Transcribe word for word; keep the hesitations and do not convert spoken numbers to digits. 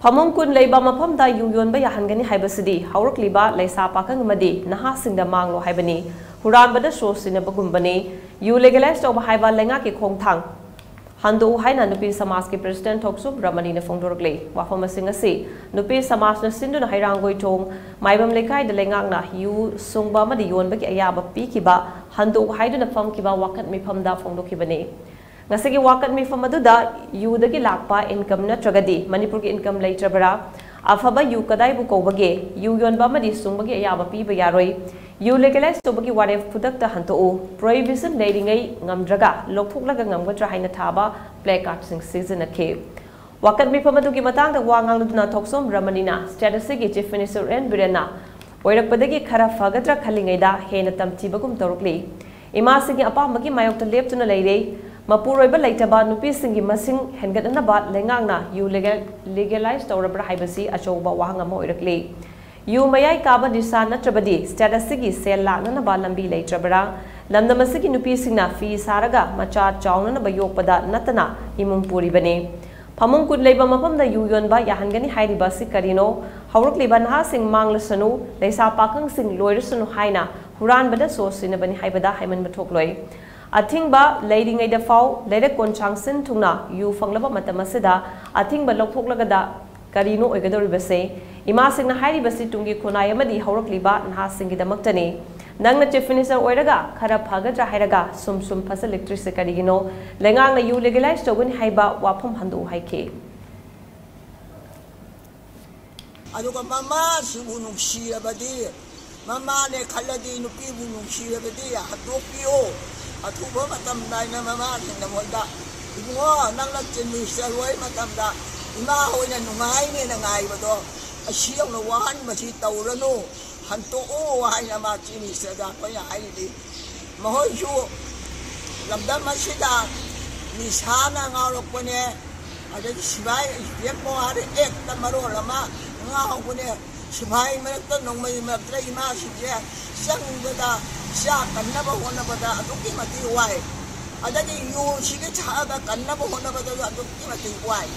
ꯐꯃꯨꯡ ꯀꯨꯟ ꯂꯩꯕ ꯃꯐꯝꯗ ꯌꯨ ꯌꯣꯟꯕ ꯌꯥꯍꯟꯒꯅꯤ ꯍꯥꯏꯕꯁꯤꯗꯤ ꯍꯧꯔꯛꯂꯤꯕ ꯂꯩꯁꯥ ꯄꯥꯈꯪ ꯑꯃꯗꯤ ꯅꯍꯥꯁꯤꯡꯗ ꯃꯥꯡꯂꯣ ꯍꯥꯏꯕꯅꯤ꯫ ꯍꯨꯔꯥꯟꯕꯗ ꯁꯣ ꯁꯤꯟꯅꯕꯒꯨꯝꯕꯅꯤ꯫ ꯌꯨ ꯂꯤꯒꯦꯂꯥꯏꯖ ꯇꯧꯕ ꯍꯥꯏꯕ ꯂꯩꯉꯥꯛꯀꯤ ꯈꯣꯡꯊꯥꯡ ꯍꯟꯗꯣꯛꯎ ꯍꯥꯏꯅ ꯅꯨꯄꯤ ꯁꯃꯥꯖꯀꯤ ꯄ꯭ꯔꯦꯁꯤꯗꯦꯟꯠ ꯊꯣꯛꯆꯨꯝ ꯔꯃꯅꯤꯅ ꯐꯣꯡꯗꯣꯔꯛꯂꯤ꯫ ꯋꯥꯐꯝꯁꯤꯡ ꯑꯁꯤ ꯅꯨꯄꯤ ꯁꯃꯥꯖꯅ ꯁꯤꯟꯗꯨꯅ ꯍꯩꯔꯥꯡꯒꯣꯏꯊꯣꯡ ꯃꯥꯏꯕꯝ ꯂꯩꯀꯥꯏꯗ ꯂꯩꯉꯥꯛꯅ ꯌꯨ ꯁꯨꯡꯕ ꯑꯃꯗꯤ ꯌꯣꯟꯕꯒꯤ ꯑꯌꯥꯕ ꯄꯤꯈꯤꯕ ꯍꯟꯗꯣꯛꯎ ꯍꯥꯏꯗꯨꯅ ꯐꯝꯈꯤꯕ ꯋꯥꯀꯠ ꯃꯤꯐꯝꯗ ꯐꯣꯡꯗꯣꯛꯈꯤꯕꯅꯤ꯫ ꯉꯁꯤꯒꯤ ꯋꯥꯀꯠ ꯃꯤꯐꯝ ꯑꯗꯨꯗ ꯌꯨꯗꯒꯤ ꯂꯥꯛꯄ ꯏꯟꯀꯝ ꯅꯠꯇ꯭ꯔꯒꯗꯤ ꯃꯅꯤꯄꯨꯔꯒꯤ ꯏꯟꯀꯝ ꯂꯩꯇ꯭ꯔꯕꯔꯥ? ꯑꯐꯕ ꯌꯨ ꯀꯗꯥꯏꯕꯨ ꯀꯧꯕꯒꯦ? ꯌꯨ ꯌꯣꯟꯕ ꯑꯃꯗꯤ ꯁꯨꯡꯕꯒꯤ ꯑꯌꯥꯕ ꯄꯤꯕ ꯌꯥꯔꯣꯏ꯫ ꯌꯨ ꯂꯤꯒꯦꯂꯥꯏꯖ ꯇꯧꯕꯒꯤ ꯋꯥꯔꯦꯞ ꯈꯨꯗꯛꯇ ꯍꯟꯗꯣꯛꯎ꯫ ꯄ꯭ꯔꯣꯍꯤꯕꯤꯁꯟ ꯂꯩꯔꯤꯉꯩ ꯉꯝꯗ꯭ꯔꯒ ꯂꯧꯊꯣꯛꯂꯒ ꯉꯝꯒꯗ꯭ꯔꯥ ꯍꯥꯏꯅ ꯊꯥꯕ ꯄ꯭ꯂꯦ ꯀꯥꯔꯗꯁꯤꯡ ꯁꯤꯖꯤꯟꯅꯈꯤ꯫ ꯋꯥꯀꯠ ꯃꯤꯐꯝ ꯑꯗꯨꯒꯤ ꯃꯇꯥꯡꯗ ꯋꯥ ꯉꯥꯡꯂꯗꯨꯅ ꯊꯣꯛꯆꯣꯝ ꯔꯃꯅꯤꯅ ꯁ꯭ꯇꯦꯠ ꯑꯁꯤꯒꯤ ꯆꯤꯐ ꯃꯤꯅꯤꯁꯇꯔ ꯑꯦꯟ ꯕꯤꯔꯦꯟꯅ ꯑꯣꯏꯔꯛꯄꯗꯒꯤ ꯈꯔ ꯐꯒꯗ꯭ꯔꯥ ꯈꯜꯂꯤꯉꯩꯗ ꯍꯦꯟꯅ ꯇꯝꯊꯤꯕꯒꯨꯝ ꯇꯧꯔꯛꯂꯤ꯫ ꯏꯃꯥꯁꯤꯡꯒꯤ ꯑꯄꯥꯝꯕꯒꯤ ꯃꯥꯌꯣꯛꯇ ꯂꯦꯞꯇꯨꯅ ꯂꯩꯔꯦ꯫ ꯃꯄꯨꯔꯣꯏꯕ ꯂꯩꯇꯕ ꯅꯨꯄꯤꯁꯤꯡꯒꯤ ꯃꯁꯤꯡ ꯍꯦꯟꯒꯠꯅꯅꯕ ꯂꯩꯉꯥꯛꯅ ꯌꯨ ꯂꯤꯒꯦ-, ꯂꯤꯒꯦꯂꯥꯏꯖ ꯇꯧꯔꯕ꯭ꯔꯥ ꯍꯥꯏꯕꯁꯤ ꯑꯆꯧꯕ ꯋꯥꯍꯪ ꯑꯃ ꯑꯣꯏꯔꯛꯂꯤ꯫ ꯌꯨ ꯃꯌꯥꯏ ꯀꯥꯕ ꯅꯤꯁꯥ ꯅꯠꯇ꯭ꯔꯕꯗꯤ ꯁ꯭ꯇꯦꯠ ꯑꯁꯤꯒꯤ ꯁꯦꯜ ꯂꯥꯛꯅꯅꯕ ꯂꯝꯕꯤ ꯂꯩꯇ꯭ꯔꯕ꯭ꯔꯥ? ꯂꯝꯗꯝ ꯑꯁꯤꯒꯤ ꯅꯨꯄꯤꯁꯤꯡꯅ ꯐꯤ ꯁꯥꯔꯒ ꯃꯆꯥ ꯆꯥꯎꯅꯅꯕ ꯌꯣꯛꯄꯗ ꯅꯠꯇꯅ ꯏꯃꯨꯡ ꯄꯨꯔꯤꯕꯅꯤ꯫ ꯐꯃꯨꯡ ꯀꯨꯟ ꯂꯩꯕ ꯃꯐꯝꯗ ꯌꯨ ꯌꯣꯟꯕ ꯌꯥꯍꯟꯒꯅꯤ ꯍꯥꯏꯔꯤꯕ ꯑꯁꯤ ꯀꯔꯤꯅꯣ? ꯍꯧꯔꯛꯂꯤꯕ ꯅꯍꯥꯁꯤꯡ ꯃꯥꯡꯂꯁꯅꯨ, ꯂꯩꯁꯥ ꯄꯥꯈꯪꯁꯤꯡ ꯂꯣꯏꯔꯁꯅꯨ ꯍꯥꯏꯅ ꯍꯨꯔꯥꯟꯕꯗ ꯁꯣ ꯁꯤꯟꯅꯕꯅꯤ ꯍꯥꯏꯕꯗ ꯍꯥꯏꯃꯟꯕ ꯊꯣꯛꯂꯣꯏ꯫ ꯑꯊꯤꯡꯕ ꯂꯩꯔꯤꯉꯩꯗ ꯐꯥꯎ ꯂꯩꯔꯛ ꯀꯣꯟꯁꯥꯡ ꯁꯤꯟ ꯊꯨꯡꯅ ꯌꯨ ꯐꯪꯂꯕ ꯃꯇꯝ ꯑꯁꯤꯗ ꯑꯊꯤꯡꯕ ꯂꯧꯊꯣꯛꯂꯒꯗ ꯀꯔꯤꯅꯣ ꯑꯣꯏꯒꯗꯧꯔꯤꯕꯁꯦ? ꯏꯃꯥꯁꯤꯡꯅ ꯍꯥꯏꯔꯤꯕꯁꯤ ꯇꯨꯡꯒꯤ ꯈꯨꯟꯅꯥꯏ ꯑꯃꯗꯤ ꯍꯧꯔꯛꯂꯤꯕ ꯅꯍꯥꯁꯤꯡꯒꯤꯗꯃꯛꯇꯅꯤ꯫ ꯅꯪꯅ ꯆꯤꯐ ꯃꯤꯅꯤꯁꯇꯔ ꯑꯣꯏꯔꯒ ꯈꯔ ꯐꯒꯗ꯭ꯔꯥ ꯍꯥꯏꯔꯒ ꯁꯨꯝ ꯁꯨꯝ ꯐꯖꯜꯂꯛꯇ꯭ꯔꯤꯁꯦ ꯀꯔꯤꯒꯤꯅꯣ? ꯂꯩꯉꯥꯛꯅ ꯌꯨ ꯂꯤꯒꯦꯂꯥꯏꯖ ꯇꯧꯒꯅꯤ ꯍꯥꯏꯕ ꯋꯥꯐꯝ ꯍꯟꯗꯣꯛꯎ ꯍꯥꯏꯈꯤ꯫ ꯑꯗꯨꯒ ꯃꯃꯥꯁꯤꯕꯨ ꯅꯨꯡꯁꯤꯔꯕꯗꯤ, ꯃꯃꯥꯅꯦ ꯈꯜꯂꯗꯤ ꯅꯨꯄꯤꯕꯨ ꯅꯨꯡꯁꯤꯔꯕꯗꯤ ꯍꯟꯗꯣꯛꯄꯤꯌꯨ꯫ ꯑꯊꯨꯕ ꯃꯇꯝ ꯅꯥꯏꯅ ꯃꯃꯥꯁꯤꯡꯅ ꯃꯣꯏꯗ, "ꯏꯕꯨꯡꯉꯣ, ꯅꯪꯅ ꯆꯤꯐ ꯃꯤꯅꯤꯁꯇꯔ ꯑꯣꯏ ꯃꯇꯝꯗ ꯏꯃꯥ ꯍꯣꯏꯅ ꯅꯨꯡꯉꯥꯏꯅꯦꯅ ꯉꯥꯏꯕꯗꯣ, ꯑꯁꯤ ꯌꯧꯅ ꯋꯥꯍꯟꯕꯁꯤ ꯇꯧꯔꯅꯨ, ꯍꯟꯇꯣꯛꯎ" ꯍꯥꯏꯅ ꯃꯥ ꯆꯤꯐ ꯃꯤꯅꯤꯁꯇꯔꯗ ꯑꯩꯈꯣꯏꯅ ꯍꯥꯏꯔꯤꯗꯤ꯫ ꯃꯈꯣꯏꯁꯨ ꯂꯝꯗꯝ ꯑꯁꯤꯗ ꯅꯤꯁꯥꯅ ꯉꯥꯎꯔꯛꯄꯅꯦ, ꯑꯗꯒꯤ ꯁꯤꯐꯥꯏ ꯌꯦꯛꯄ ꯍꯥꯏꯔ ꯑꯦꯛꯇ ꯃꯔꯣꯜ ꯑꯃ ꯉꯥꯎꯕꯅꯦ꯫ ꯁꯤꯐꯥꯏ ꯃꯔꯛꯇ, ꯅꯣꯡꯃꯩ ꯃꯔꯛꯇ ꯏꯃꯥꯁꯤꯡꯁꯦ ꯆꯪꯕꯗ, ꯆꯥꯛ ꯀꯟꯅꯕ ꯍꯣꯠꯅꯕꯗ ꯑꯗꯨꯛꯀꯤ ꯃꯇꯤꯛ ꯋꯥꯏ꯫ ꯑꯗꯒꯤ ꯌꯨꯁꯤꯒꯤ ꯊꯛꯑꯒ ꯀꯟꯅꯕ ꯍꯣꯠꯅꯕꯗꯁꯨ ꯑꯗꯨꯛꯀꯤ ꯃꯇꯤꯛ ꯋꯥꯏ꯫